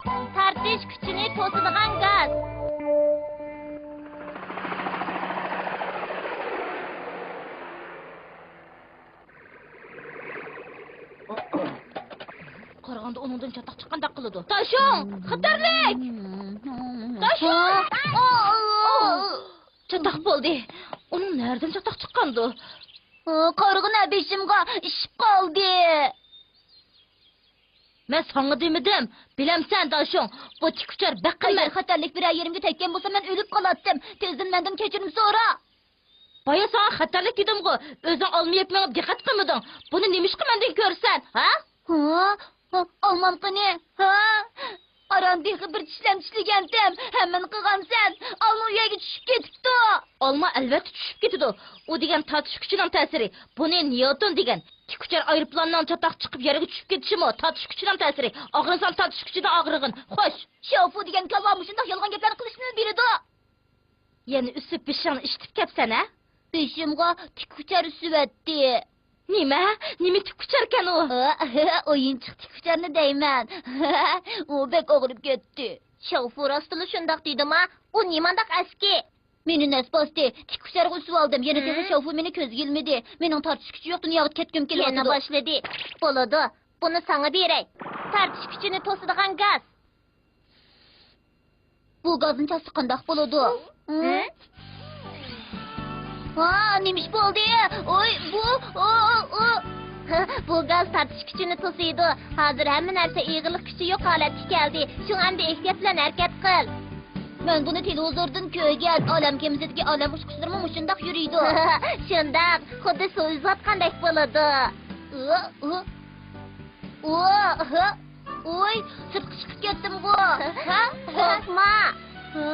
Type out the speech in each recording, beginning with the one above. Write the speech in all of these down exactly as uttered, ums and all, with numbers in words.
تارتىش كۈچىنى توسىدىغان گاز. قارىغاندا ئۇنىڭدىن چاتاق چىققاندەك قىلىدۇ. تاشۇڭ! خەتەرلىك! تاشۇڭ! چاتاق بولدى. ئۇنىڭ نەدىن چاتاق چىققاندۇ؟ قارىغىنا، بېشىمغا ئىششىپ قالدى. مەن ساڭا دېمىدىم، بىلەمسەن داشۇڭ، بۇ تىك ئۇچار بەك قىممەت. ئەگەر خەتەرلىك بىرەر يېرىمگە تەگكەن بولسا، مەن ئۆلۈپ قالاتتىم. تېزدىن مەندىن كەچۈرۈم سورا. بايا ساڭا خەتەرلىك دېدىمغۇ، ئۆزۈڭ ئالما يەپ مېڭىپ دىققەت قىلمىدىڭ. بۇنى نېمىشقا مەندىن كۆرىسەن، ھە؟ ھە؟ ھە، ئالمام قېنى؟ ھە؟ ئاران تېخى بىر چىشلەم چىشلىگەنتىم، ھەممىنى قىلغانسەن. ئالما ئۇ يەرگە چۈشۈپ كېتىپتۇ. ئالما ئەلۋەتتە چۈشۈپ كېتىدۇ. ئۇ دېگەن تارتىش كۈچىنىڭ تەسىرى. بۇنى نيۇتون دېگەن. تىك ئۇچار ئايروپىلاننىڭ چاتاق چىقىپ يەرگە چۈشۈپ كېتىشىمۇ تارتىش كۈچىنىڭ تەسىرى. ئاغرىنساڭ تارتىش كۈچىدىن ئاغرىغىن. خوش. شياۋفۇ دېگەن كالۋا مۇشۇنداق يالغان گەپلەرنى قىلىشنىمۇ بېرىدۇ. يەنە ئۈسۈپ بېشىڭنى ئىششىتىپ كەپسەن ھە؟ بېشىمغا تىك ئۇچار ئۈسۈۋەتتى. نېمە؟ نېمە تىك ئۇچاركەن ئۇ؟ ئويۇنچۇق تىك ئۇچارنى دەيمەن. ئۇ بەك ئاغرىپ كەتتى. شياۋفۇ راستلا شۇنداق دېدىما؟ ئۇ نېمانداق ئەسكى؟ مېنى نەس باستى. تىك ئۇچارغا ئۈسۈۋالدىم. يەنە تېخى شياۋفۇ مېنى كۆزگە ئىلمىدى. مېنىڭ تارتىش كۈچى يوق دۇنياغا كەتكۈم كېلىۋاتىدۇ. يەنە باشلىدى. بولىدۇ. بۇنى ساڭا بېرەي. تارتىش كۈچىنى توسىدىغان گاز. بۇ گازنى چاچسا قانداق بولىدۇ؟ ھە؟ ھە؟ ھا، نېمە ئىش بولدى؟ ئوي، بۇ، ئۇ، ئۇ، ئۇ. بۇ گاز تارتىش كۈچىنى توسىدۇ. ھازىر ھەممە نەرسە ئېغىرلىق كۈچى يوق ھالەتكە كەلدى. شۇڭا ئەمدى ئېھتىيات بىلەن ھەرىكەت قىل. مەن بۇنى تېلېۋىزوردىن كۆرگەن. ئالەم كېمىسىدىكى ئالەم ئۇچقۇچلىرىمۇ مۇشۇنداق يۈرىدۇ. شۇنداق، خۇددى سۇ ئۈزۈۋاتقاندەك بولىدۇ. ئۇ، ئۇ. ئۇ، ھە. ئۇي، سىرتقا چىقىپ كەتتىمغۇ. ھە؟ قورقما. ھە.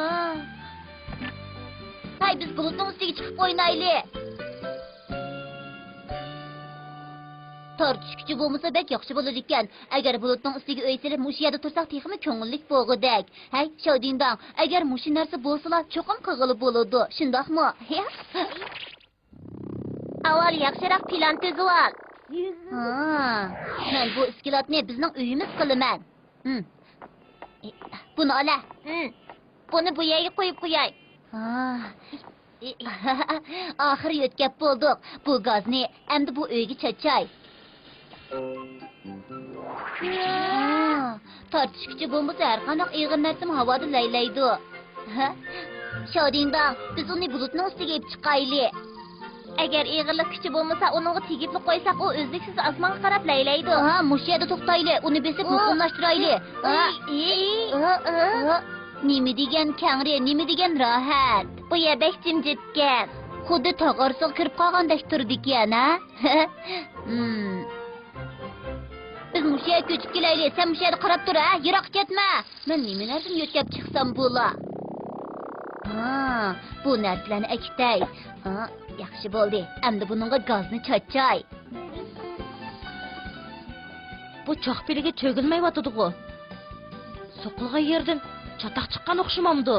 ھەي، بىز بۇلۇتنىڭ ئۈستىگە چىقىپ ئوينايلى. تارتىش كۈچى بولمىسا بەك ياخشى بولىدىكەن. ئەگەر بۇلۇتنىڭ ئۈستىگە ئۆي سېلىپ، مۇشۇ يەردە تۇرساق تېخىمۇ كۆڭۈللۈك بولغۇدەك. ھەي، شاۋدىڭداڭ، ئەگەر مۇشۇ نەرسە بولسىلا، چوقۇم قىلغىلى بولىدۇ، شۇنداقمۇ؟ ئاۋۋال ياخشىراق پىلان تۈزۈۋال. ھا، مەن بۇ ئىسكىلاتنى بىزنىڭ ئۆيىمىز قىلىمەن. ھىم. بۇنى ئالە. ھىم. بۇنى بۇ يەرگە قويۇپ قوياي. ھا. ئاخىرى يۆتكەپ بولدۇق. بۇ گازنى ئەمدى بۇ ئۆيگە چاچاي. ھا، تارتىش كۈچى بولمىسا، ھەرقانداق ئېغىر نەرسىمۇ ھاۋادا لەيلەيدۇ. ھە؟ شاۋدىڭداڭ، بىز ئۇنى بۇلۇتنىڭ ئۈستىگە ئېلىپ چىقايلى. ئەگەر ئېغىرلىق كۈچى بولمىسا، ئۇنىڭغا تېگىپلا قويساق، ئۇ ئۈزلۈكسىز ئاسمانغا قاراپ لەيلەيدۇ. ھا، مۇشۇ يەردە توختايلى، ئۇنى بېسىپ ئۇ، مۇقىملاشتۇرايلى. ھا؟ ئى، ئى. ھا، ھا. نېمە دېگەن كەڭرى، نېمە دېگەن راھەت. بۇ يەر بەك جىمجىتكەن. خۇددى تاغ ئارىسىغا كىرىپ قالغاندەك تۇرىدىكەن، ھە؟ ھىم. بىز مۇشۇ يەرگە كۆچۈپ كېلەيلى. سەن مۇشۇ يەردە قاراپ تۇر، ھە؟ يىراققا كەتمە. مەن نېمە نەرسىنى يۆتكەپ چىقسام بولا؟ ھا، بۇ نەرسىلەرنى ئەكېتەي. ھا، ياخشى بولدى. ئەمدى بۇنىڭغا گازنى چاچاي. بۇ چاقپىلىگە چۆگۈلمەيۋاتىدىغۇ؟ سوقۇلغان يېرىدىن چاتاق چىققان ئوخشىمامدۇ؟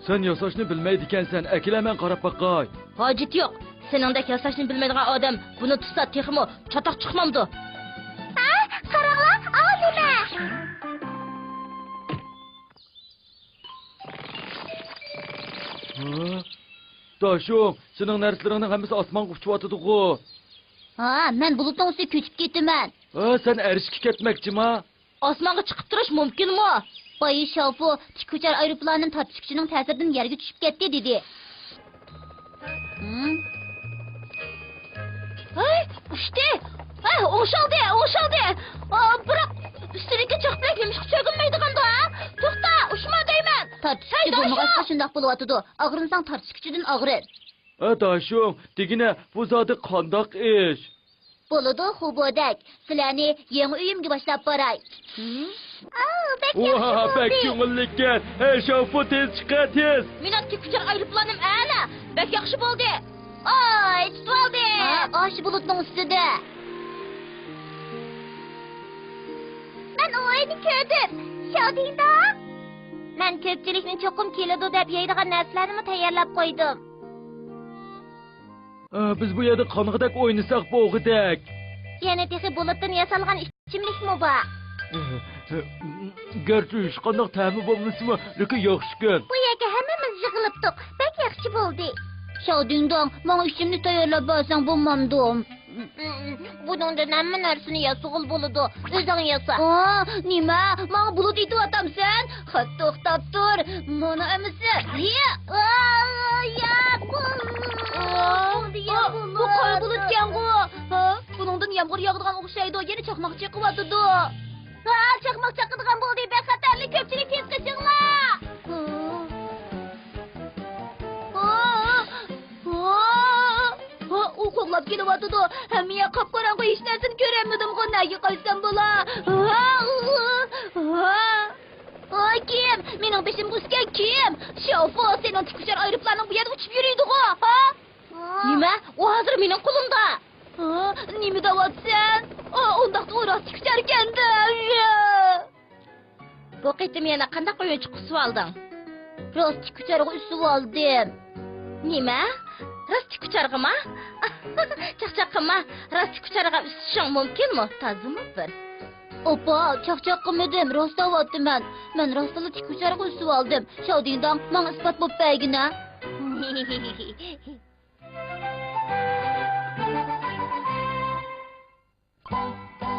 سەن ياساشنى بىلمەيدىكەنسەن، ئەكېلە مەن قاراپ باقاي. ھاجىتى يوق. سېنىڭدەك ياساشنى بىلمەيدىغان ئادەم بۇنى تۇتسا تېخىمۇ چاتاق چىقمامدۇ؟ ھە، قاراڭلار، ئاۋۇ نېمە؟ ھە؟ داشۇڭ، سېنىڭ نەرسىلىرىڭنىڭ ھەممىسى ئاسمانغا ئۇچۇۋاتىدىغۇ. ھا، مەن بۇلۇتنىڭ ئۈستىگە كۆچۈپ كېتىمەن. ھە، سەن ئەرشكە كەتمەكچىما؟ ئاسمانغا چىقىپ تۇرۇش مۇمكىنمۇ؟ بايا شاۋفۇ تىك ئۇچار ئايروپىلانىم تارتىش كۈچىنىڭ تەسىرىدىن يەرگە چۈشۈپ كەتتى دېدى. ھىم؟ ھەي، ئۇچتى! ھە، ئوڭشالدى، ئوڭشالدى! ئا، بىراق، ئۈستىدىكى چاقپىلەك نېمىشقا چۆگۈنمەيدىغاندۇ، ھە؟ توختا، ئۇچما دەيمەن! تارتىش كۈچى بولمىغاچقا شۇنداق بولۇۋاتىدۇ. ئاغرىنساڭ تارتىش كۈچىدىن ئاغرىن. ھە، داشۇڭ، دېگىنە، بۇ زادى قانداق ئىش؟ بولىدۇ، خۇبودەك. سىلەرنى يېڭى ئۆيۈمگە باشلاپ باراي. ھىم؟ ئاۋۇ، بەك ياخشى ۋاھ، بەك بولدى. كۆڭۈللۈككەن. ھەي، شاۋفۇ، تېز چىقە، تېز. مېنىڭ تىك ئۇچار ئايروپىلانىم ئەلا. بەك ياخشى بولدى. ئاي، تۇتۇۋالدى. ھە، ئاشۇ بۇلۇتنىڭ ئۈستىدە. مەن ئۇ ئۆينى كۆردۈم. شاۋدىڭداڭ. مەن كۆپچىلىكنى چوقۇم كېلىدۇ دەپ يەيدىغان نەرسىلەرنىمۇ تەييارلاپ قويدۇم. ئە، بىز بۇ يەردە قانغىدەك ئوينىساق بولغۇدەك. يەنە تېخى بۇلۇتتىن ياسالغان ئىچىملىكمۇ بار. گەرچە ھېچقانداق تەمى بولمىسىمۇ، لېكىن ياخشىكەن. بۇ يەرگە ھەممىمىز يىغىلىپتۇق. بەك ياخشى بولدى. شاۋدىڭداڭ، ماڭا ئىچىملىك تەييارلاپ بەرسەڭ بولمامدۇ؟ بۇنىڭدىن ھەممە نەرسىنى ياسىغىلى بولىدۇ. ئۆزۈڭ ياسا. ئا، نېمە؟ ماڭا بۇلۇت ئېيتىۋاتامسەن؟ خەت توختاپ تۇر. مانا ئەمىسە. يا، ئا، يا، بۇ، بۇ، بۇ قارا بۇلۇتكەنغۇ. ھا، بۇنىڭدىن يامغۇر ياغىدىغان ئوخشايدۇ. يەنە چاقماق چېقىۋاتىدۇ. ھا، چاقماق چاقىدىغان بولدى. بەك خەتەرلىك، كۆپچىلىك تېز قېچىڭلار. ھا، ھا، ھا. ھا، ئۇ قوغلاپ كېلىۋاتىدۇ. ھەممە يەر قاپقاراڭغۇ، ھېچ نەرسىنى كۆرەلمىدىمغۇ، نەگە قاچسام بولا؟ ھا، ھا. ۋاي، كىم؟ مېنىڭ بېشىمغا ئۈسكەن كىم؟ شوفۇر، سېنىڭ تىككۈچار ئايروپىلانىڭ بۇ يەردە ئۇچۇپ يۈرىدىغۇ، ھا؟ نېمە؟ ئۇ ھازىر مېنىڭ قولۇمدا. ھا، نېمە دەۋاتىسەن؟ ئا، ئۇنداقتا ئۇ راست تىككۈچاركەن-دە. بۇ قېتىم يەنە قانداق ئويۇنچۇق ئۈسۈۋالدىڭ؟ راست تىككۈچارغا ئۈسۈۋالدىم. نېمە؟ راست تىككۈچارغىما؟ چاقچاق قىلما. راست تىككۈچارغا ئۈسۈشۈڭ مۇمكىنمۇ؟ تازىمۇ بىر. ئاپا، چاقچاق قىلمىدىم، راست دەۋاتىمەن. مەن راستلا تىككۈچارغا ئۈسۈۋالدىم. شاۋدىڭداڭ، ماڭا ئىسپات بولۇپ بەرگىنە.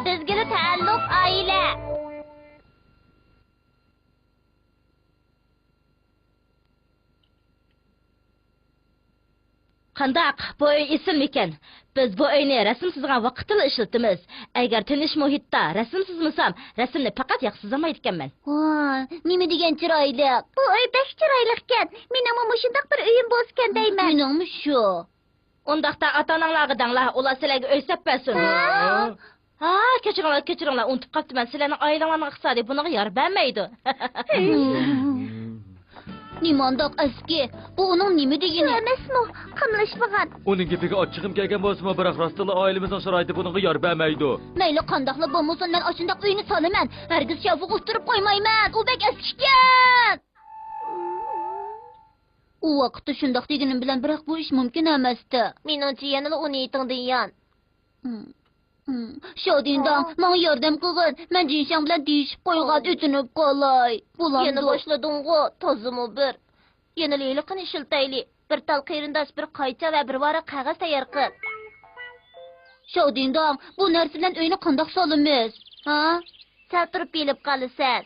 بىزگىلا تەئەللۇق ئائىلە. قانداق؟ بۇ ئۆي ئېسىلمىكەن؟ بىز بۇ ئۆينى رەسىم سىزغان ۋاقىتتىلا ئىشلىتىمىز. ئەگەر تىنچ مۇھىتتا رەسىم سىزمىسام، رەسىمنى پەقەت ياخشى سىزالمايدىكەنمەن. ۋاي، نېمە دېگەن چىرايلىق! بۇ ئۆي بەك چىرايلىقكەن. مېنىڭمۇ مۇشۇنداق بىر ئۆيۈم بولسىكەن دەيمەن. مېنىڭمۇ شۇ. ئۇنداقتا ئاتا-ئاناڭلارغا دەڭلار، ئۇلار سىلەرگە ئۆي سېلىپ بەرسۇن. ھا؟ ھا، كەچۈرۈڭلار، كەچۈرۈڭلار، ئۇنتۇپ قاپتىمەن. سىلەرنىڭ ئائىلەڭلارنىڭ ئىقتىسادى بۇنىڭغا يار بەرمەيدۇ. نېمانداق ئەسكى؟ بۇ ئۇنىڭ نېمە دېگىنى؟ شۇ ئەمەسمۇ؟ قاملىشىپ قالغان. ئۇنىڭ گېپىگە ئاچچىقىم كەلگەن بولسىمۇ، بىراق راستتىنلا ئائىلىمىزنىڭ شارائىتى بۇنىڭغا يار بەرمەيدۇ. مەيلى قانداقلا بولمىسۇن، مەن ئاشۇنداق ئۆينى سالىمەن. ھەرگىز شاۋفۇغا ئۇتتۇرۇپ قويمايمەن. ئۇ بەك ئەسكىكەن. ئۇ ۋاقىتتا شۇنداق دېگىنىم بىلەن، بىراق بۇ ئىش مۇمكىن ئەمەستى. مېنىڭچە يەنىلا ئۇ نىيىتىڭدىن يان. شاۋدىڭداڭ، ماڭا ياردەم قىلغىن. مەن جىنشاڭ بىلەن دېيىشىپ قويغان، ئۆتۈنۈپ قالاي. بولامدۇ؟ يەنە باشلىدىڭغۇ، تازىمۇ بىر. يەنىلا ھېلىقىنى ئىشلىتەيلى. بىر تال قېرىنداش، بىر قايچا ۋە بىر ۋاراق قەغەز تەييار قىل. شاۋدىڭداڭ، بۇ نەرسە بىلەن ئۆينى قانداق سالىمىز؟ ھا؟ سەل تۇرۇپ بىلىپ قالىسەن.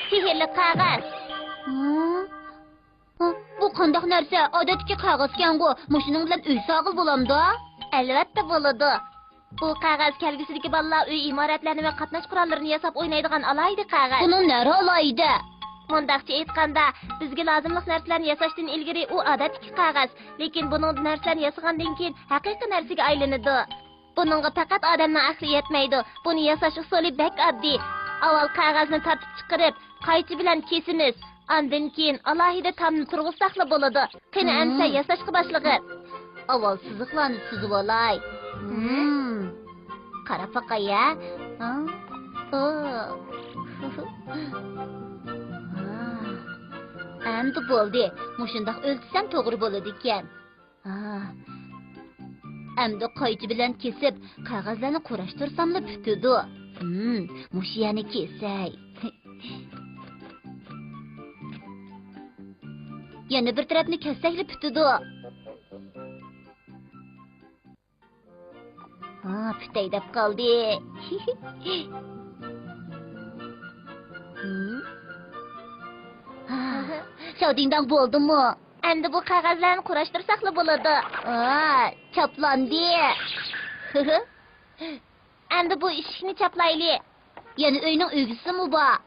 سېھىرلىك قەغەز. ھا؟ ھا، بۇ قانداق نەرسە؟ ئادەتتىكى قەغەزكەنغۇ. مۇشۇنىڭ بىلەن ئۆي سالغىلى بولامدۇ؟ ئەلۋەتتە بولىدۇ. بۇ قەغەز كەلگۈسىدىكى بالىلار ئۆي ئىمارەتلەرنى ۋە قاتناش قوراللىرىنى ياساپ ئوينايدىغان ئالاھىدە قەغەز. بۇنىڭ نەرى ئالاھىدە؟ مۇنداقچە ئېيتقاندا، بىزگە لازىملىق نەرسىلەرنى ياساشتىن ئىلگىرى ئۇ ئادەتتىكى قەغەز. لېكىن بۇنىڭدىن نەرسىلەرنى ياسىغاندىن كېيىن ھەقىقىي نەرسىگە ئايلىنىدۇ. بۇنىڭغا پەقەت ئادەمنىڭ ئەقلى يەتمەيدۇ. بۇنى ياساش ئۇسۇلى بەك ئاددىي. ئاۋۋال قەغەزنى تارتىپ چىقىرىپ، قايچا بىلەن كېسىمىز. ئاندىن كېيىن ئالاھىدە تامنى تۇرغۇزساقلا بولىدۇ. قېنى، ئەمىسە ياساشقا باشلىغىن. ئاۋۋال سىزىقلارنى سىزىۋالاي. ھىم. قاراپ باقاي ھە. ھا؟ ئو. ھا. ئەمدى بولدى. مۇشۇنداق ئۆلتۈسەم توغرا بولىدىكەن. ھا. ئەمدى قايچا بىلەن كېسىپ، قەغەزلەرنى قۇراشتۇرساملا پۈتىدۇ. ھىم، مۇشۇ يەرنى كېسەي. يەنە بىر تەرەپنى كەسسەكلا پۈتىدۇ. ھا، پۈتەي دەپ قالدى. ھىم؟ ھا، شاۋدىڭداڭ بولدىمۇ؟ ئەمدى بۇ قەغەزلەرنى قۇراشتۇرساقلا بولىدۇ. ھا، چاپلاندى. ئەمدى بۇ ئىشىكنى چاپلايلى. يەنە ئۆينىڭ ئۆگزىسىمۇ بار.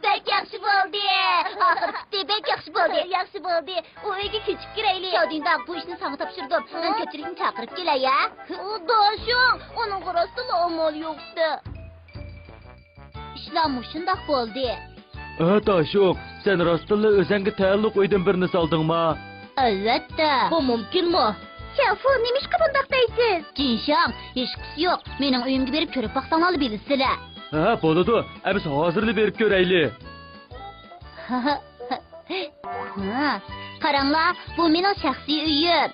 بەك ياخشى بولدى. ئاخىرى پۈتتى، بەك ياخشى بولدى. ياخشى بولدى. ئۇ ئۆيگە كۆچۈپ كىرەيلى. شاۋدىڭداڭ، بۇ ئىشنى ساڭا تاپشۇردۇم. مەن ھە؟ كۆپچىلىكنى چاقىرىپ كېلەي، ھە؟ ئۇ داشۇڭ، ئۇنىڭغا راستلا ئامال يوقتى. ئىشلار مۇشۇنداق بولدى. ھە، داشۇڭ، سەن راستلا ئۆزەڭگە تەئەللۇق ئۆيدىن بىرنى سالدىڭما؟ ئەلۋەتتە. بۇ مۇمكىنمۇ؟ شياۋفۇ، نېمىشقا بۇنداق دەيسىز؟ جىنشاڭ، ھېچقىسى يوق. مېنىڭ ئۆيۈمگە بېرىپ كۆرۈپ باقساڭلارلا بىلىسىلەر. ھە، بولىدۇ. ئەمىسە ھازىرلا بېرىپ كۆرەيلى. ھە، قاراڭلار، بۇ مېنىڭ شەخسىي ئۆيۈم.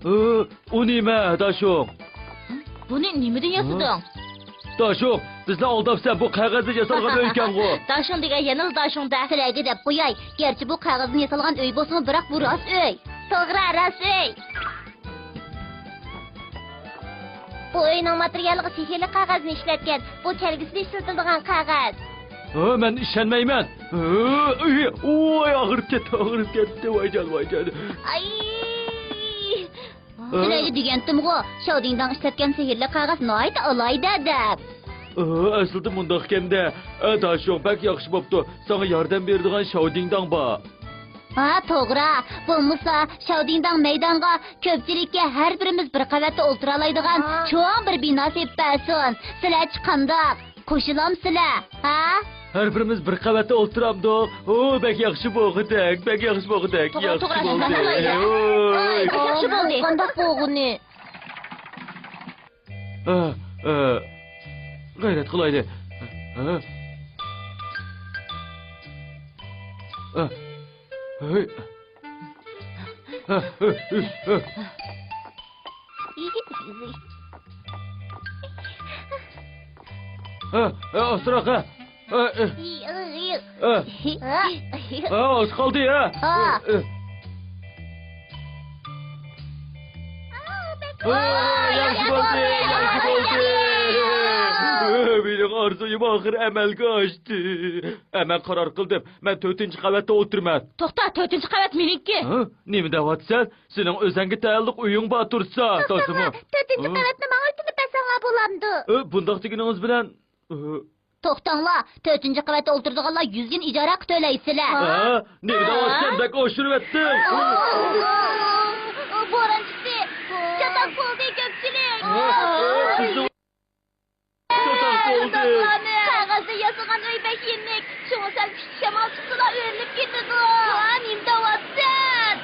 ئۇ نېمە، داشۇڭ؟ بۇنى نېمىدىن ياسىدىڭ؟ داشۇڭ، بىزنى ئالداپسەن، بۇ قەغەزدىن ياسالغان ئۆيكەنغۇ. داشۇڭ دېگەن يەنىلا داشۇڭ-دە. سىلەرگە دەپ قوياي، گەرچە بۇ قەغەزدىن ياسالغان ئۆي بولسىمۇ، بىراق بۇ راست ئۆي. توغرا، راست ئۆي. بۇ ئۆينىڭ ماتېرىيالىغا سېھىرلىك قەغەزنى ئىشلەتكەن. بۇ كەلگۈسىدە ئىشلىتىلىدىغان قەغەز. ھە، مەن ئىشەنمەيمەن. ھە، ئۆي، ئوي، ئاغرىپ كەتتى، ئاغرىپ كەتتى. ۋايجان، ۋايجان. ئاي! ھە؟ سىلەرگە دېگەنتىمغۇ، شاۋدىڭداڭ ئىشلەتكەن سېھىرلىك قەغەز ناھايىتى ئالاھىدە دەپ. ھە، ئەسلىدە مۇنداقكەن-دە. ئە، داشۇڭ، بەك ياخشى بوپتۇ. ساڭا ياردەم بېرىدىغان شاۋدىڭداڭ بار. ھا، توغرا. بولمىسا، شاۋدىڭداڭ مەيدانغا كۆپچىلىككە ھەر بىرىمىز بىر قەۋەتتە ئولتۇرالايدىغان ھا. چوڭ بىر بىنا سېلىپ بەرسۇن. سىلەرچە قانداق؟ قوشۇلامسىلەر؟ ھا؟ ھەر بىرىمىز بىر قەۋەتتە ئولتۇرامدۇق؟ ئۇ، بەك ياخشى بولغۇدەك، بەك ياخشى بولغۇدەك. توغرا، ياخشى توغرا، بولدى. شۇنداق قىلايلى. ئوي. ئاي، بەك ياخشى بولدى. قانداق بولغىنى؟ ئا، ئا، غەيرەت قىلايلى. ئا. ئا. ھەي. ئا، ئا، ئا، ئا. ئا، ئا، ئاسراق، ئا. ئا، ئا. ئا. ئا، ئاز قالدى، ئا. ئا. ئا. ئا، ياخشى بولدى، ياخشى بولدى. ئا، مېنىڭ ئارزۇيۇم ئاخىر ئەمەلگە ئاشتى. ئە، مەن قارار قىلدىم. مەن تۆتىنچى قەۋەتتە ئولتۇرىمەن. توختا، تۆتىنچى قەۋەت مېنىڭكى. ھە؟ نېمە دەۋاتىسەن؟ سېنىڭ ئۆزەڭگە تەئەللۇق ئۆيۈڭ بار تۇرسا، توختاڭلار، تازىمۇ؟ تۆتىنچى ھە؟ قەۋەتنى ماڭا ئۆتۈنۈپ بەرسەڭلار بولامدۇ؟ ئە، بۇنداق دېگىنىڭىز بىلەن، ئە، توختاڭلار، تۆتىنچى قەۋەتتە ئولتۇرىدىغانلار يۈز يېن ئىجارە ھەققى تۆلەيسىلەر. ھە؟ نېمە دەۋاتىسەن؟ ھە؟ بەك ئاشۇرۇۋەتتىڭ. ئۇ، ئۇ، ئۇ، بوران چىقتى. چاتاق بولدى، كۆپچىلىك. ھە؟ ئە، بىزنىڭ چاتاق بولدى. قەغەزدىن ياسىغان ئۆي بەك يېنىك. شۇڭا سەل كۈچلۈك شامال چىقسىلا ئۆرۈلۈپ كېتىدۇ. ۋا، نېمە دەۋاتىسەن؟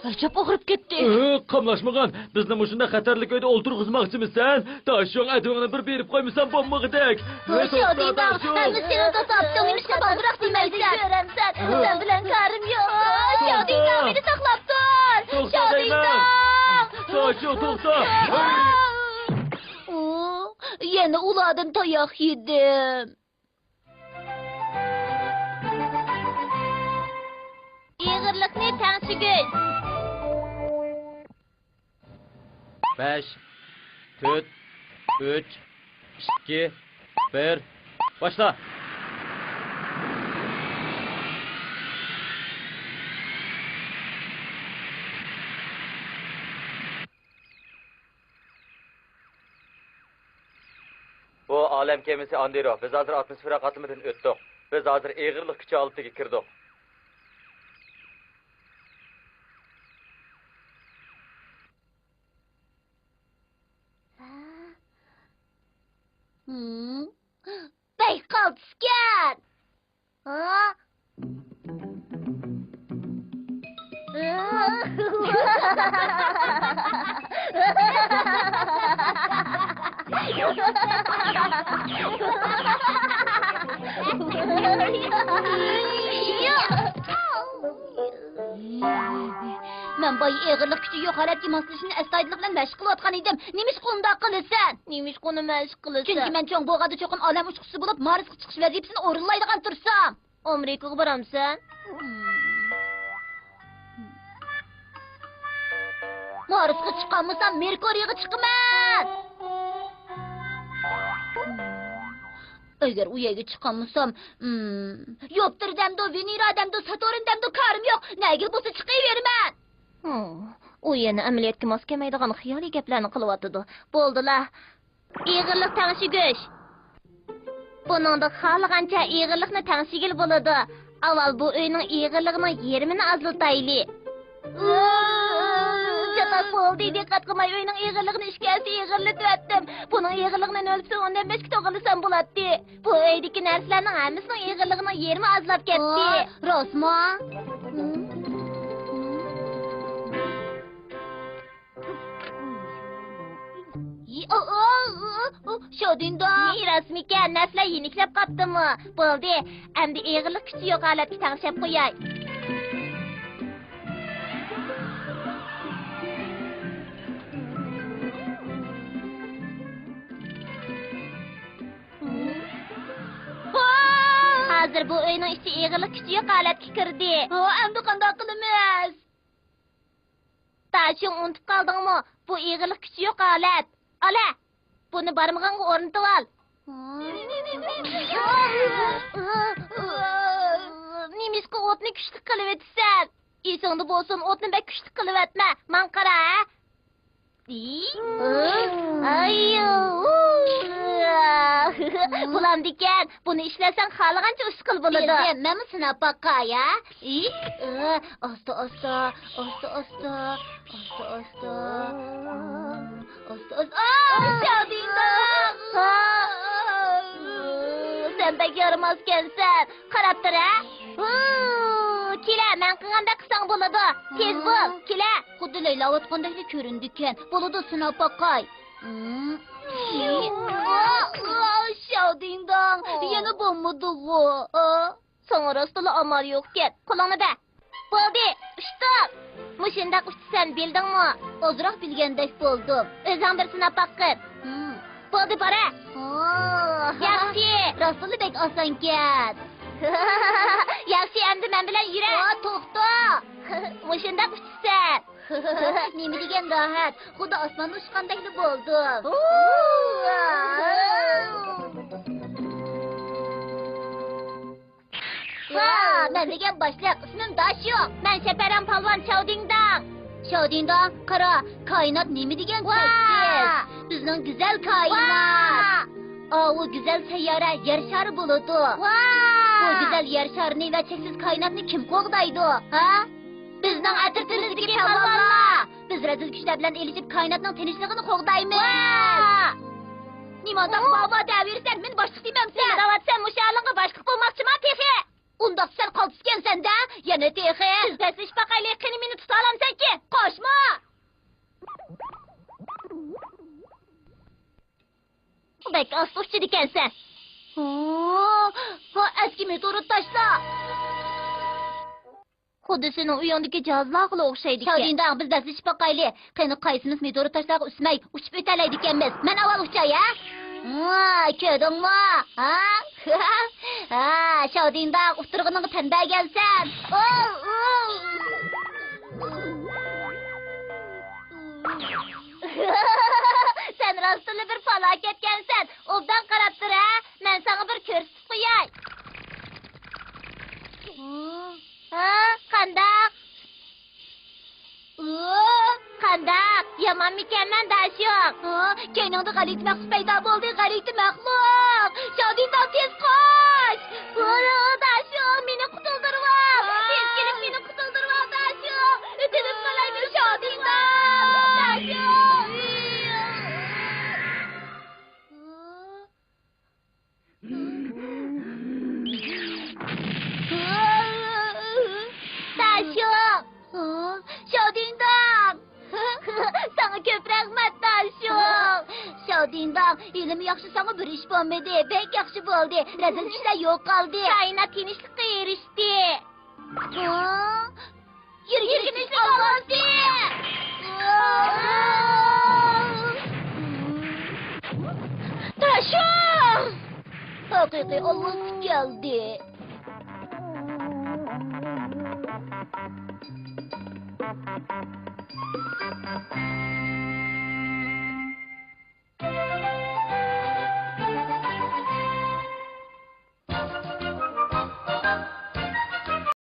ئەجەب ئاغرىپ كەتتى. ئۆ، قاملاشمىغان. بىزنى مۇشۇنداق خەتەرلىك ئۆيدە ئولتۇرغۇزماقچىمىسەن؟ داشۇڭ، ئەدىۋىڭنى بىر بېرىپ قويمىسام بولمىغۇدەك. ھە، شاۋدىڭداڭ، داشۇڭ. ھەممىسى سېنىڭ توساتتىڭ، نېمىشقا بالدۇراق دېمەيسەن؟ سەن بىلەن كارىم يوق. شاۋدىڭداڭ، مېنى ساقلاپ تۇر. توختا دەيمەن. شاۋدىڭداڭ. داشۇڭ، توختا. ئۇ، يەنە ئۇلاردىن تاياق يېدىم. ئېغىرلىقنى تەڭشىگۈچ. بەش، تۆت، ئۈچ، ئىككى، بىر، باشلا! بۇ ئالەم كېمىسى ئاندىرو. بىز ھازىر ئاتموسفېرا قاتلىمىدىن ئۆتتۇق. بىز ھازىر ئېغىرلىق كۈچى ھالىتىگە كىردۇق. ھە؟ ھىم. بەك قالتىسكەن! ھا؟ مەن بايا ئېغىرلىق كۈچى يوق ھالەتكە ماسلىشىشنى ئەستايىدىللىق بىلەن مەشىق قىلىۋاتقان ئىدىم. نېمىشقا ئۇنداق قىلىسەن؟ نېمىشقا ئۇنى مەشىق قىلىسەن؟ چۈنكى مەن چوڭ بوغادا چوقۇم ئالەم ئۇچقۇچىسى بولۇپ، مارسقا چىقىش ۋەزىپىسىنى ئورۇنلايدىغان تۇرسام. ئامېرىكىغا بارامسەن؟ مارسقا چىقالمىسام، مېركۇرىيغا چىقىمەن! ئەگەر ئۇ يەرگە چىقالمىسام، يۇپىتېر دەمدۇ، ۋېنېرا دەمدۇ، ساتۇرن دەمدۇ، كارىم يوق، نەگىلا بولسا چىقىۋېرىمەن! ھىم، ئۇ يەنە ئەمەلىيەتكە ماس كەلمەيدىغان خىيالىي گەپلەرنى قىلىۋاتىدۇ. بولدىلا. ئېغىرلىق تەڭشىگۈچ. بۇنىڭدا خالىغانچە ئېغىرلىقنى تەڭشىگىلى بولىدۇ. ئاۋۋال بۇ ئۆينىڭ ئېغىرلىقىنىڭ يېرىمىنى ئازلىتايلى. چاتاق بولدى، دىققەت قىلماي ئۆينىڭ ئېغىرلىقىنى ئىككى ھەسسە ئېغىرلىتىۋەتتىم. بۇنىڭ ئېغىرلىقىنى نۆل پۈتۈن ئوندىن بەشكە توغرىلىسام بولاتتى. بۇ ئۆيدىكى نەرسىلەرنىڭ ھەممىسىنىڭ ئېغىرلىقىنىڭ يېرىمى ئازلاپ كەتتى. ئا، راستمۇ؟ ئۇ، ئۇ، ئۇ، ئۇ، شاۋدىنداڭ. نى راستمىكەن، نەرسىلەر يېنىكلەپ قاپتىمۇ؟ بولدى، ئەمدى ئېغىرلىق كۈچى يوق ھالەتكە تەڭشەپ قوياي. ھازىر بۇ ئۆينىڭ ئىچى ئېغىرلىق كۈچى يوق ھالەتكە كىردى. ھا، ئەمدى قانداق قىلىمىز؟ داشۇڭ، ئۇنتۇپ قالدىڭمۇ؟ بۇ ئېغىرلىق كۈچى يوق ھالەت. ئالە، بۇنى بارمىقىڭغا ئورنىتىۋال. نېمىشقا ئوتنى كۈچلۈك قىلىۋېتىسەن؟ ئېسىڭدە بولسۇن، ئوتنى بەك كۈچلۈك قىلىۋەتمە. ماڭا قارا، ھە؟ ئاي، بولامدىكەن. بۇنى ئىشلەتسەڭ خالىغانچە ئۇسسۇل بولىدۇ. بىلدىم، مەنمۇ سىناپ باقاي، ھە؟ ئى، ئاستا، ئاستا، ئاستا، ئاستا، ئاستا، ئاستا. ئاستا، ئاستا. ئاي، شادىنداڭ! سەن بەك يارىماسكەنسەن. قاراپ تۇر، ھە؟ ھۇ، كېلە، مەن قىلغاندەك قىلساڭ بولىدۇ. تېز بول، كېلە. خۇددى لەيلاۋاتقاندەكلا كۆرۈنىدىكەن. بولىدۇ، سىناپ باقاي. شاۋدىڭداڭ، يەنە بولمىدىغۇ. ساڭا راستلا ئامال يوقكەن. قولۇڭنى بەر. بولدى، ئۇچتۇم. مۇشۇنداق ئۇچىسەن، بىلدىڭمۇ؟ ئازراق بىلگەندەك بولدۇم. ئۆزۈڭ بىر سىناپ باققىن. بولدى، بارە. ياخشى. راستلا بەك ئاسانكەن. ياخشى، ئەمدى مەن بىلەن يۈرە. توختا. مۇشۇنداق ئۇچىسەن. نېمە دېگەن راھەت. خۇددى ئاسماندا ئۇچقاندەكلا بولدۇم. ۋا، مەن دېگەن باشلىق، ئىسمىم داشيۇڭ. مەن شەپەرەڭ پالۋان شاۋدىڭداڭ. شاۋدىڭداڭ، قارا، كائىنات نېمە دېگەن چەكسىز. بىزنىڭ گۈزەل كائىنات. ئاۋۇ گۈزەل سەييارە يەر شارى بولىدۇ. بۇ گۈزەل يەر شارىنى ۋە چەكسىز كائىناتنى كىم قوغدايدۇ، ھە؟ بىزنىڭ ئەترىتىمىزدىكى پالۋانلار. بىز رەزىل كۈچلەر بىلەن ئېلىشىپ، كائىناتنىڭ تىنچلىقىنى قوغدايمىز. ۋا! نېمانداق ۋا-ۋا دەۋېرىسەن، مېنى باشلىق دېمەمسەن؟ نېمە دەۋاتىسەن؟ مۇشۇ ھالىڭغا باشلىق بولماقچىما تېخى؟ ئۇنداقتا سەن قالتىسكەنسەن-دە، يەنە تېخى. بىز دەسسىشىپ باقايلى، قېنى مېنى تۇتالامسەنكى؟ قاچما! بەك ئاستا ئۇچىدىكەنسەن. ھا، ھا، ئەسكى مېتېئورىت تاشلا. خۇددى سېنىڭ ئۆيۈڭدىكى جاھازلارغىلا ئوخشايدىكەن. شاۋدىڭداڭ، بىز دەسسىشىپ باقايلى. قېنى، قايسىمىز مېتېئورىت تاشلارغا ئۈسمەي ئۇچۇپ ئۆتەلەيدىكەنمىز؟ مەن ئاۋۋال ئۇچاي، ھە؟ ھا، كۆردۈڭمۇ؟ ھا؟ ھا، شاۋدىڭداڭ، ئۇتتۇرغىنىڭغا تەن بەرگەنسەن. ئوۋ، ئوۋ. سەن راستتىنلا بىر پالاكەتكەنسەن. ئوبدان قاراپ تۇر، ھە؟ مەن ساڭا بىر كۆرسىتىپ قوياي. ھە، قانداق؟ ئۇ، قانداق؟ يامانمىكەنمەن، داشۇ؟ ھە، كەينىڭدە غەلىتە مەخلۇق پەيدا بولدى، غەلىتە مەخلۇق! شاۋدىڭداڭ، تېز قاچ! ھۇرۇ، داشۇ، مېنى قۇتۇلدۇرۇۋال! تېز كېلىپ مېنى قۇتۇلدۇرۇۋال، داشۇ! ئۆتۈنۈپ قالاي، مېنى شاۋدىڭداڭ! داشۇ! داشۇ! شاۋدىڭداڭ! ساڭا كۆپ رەھمەت، داشۇ! شاۋدىڭداڭ، ھېلىمۇ ياخشى، ساڭا بىر ئىش بولمىدى. بەك ياخشى بولدى. رەزىل كۈچلەر يوقالدى. كائىنات تىنچلىققا ئېرىشتى. ھا؟ يۈرگىنىشلىك ئالۋاستى! داشۇ! ھەقىقىي ئالۋاستى كەلدى.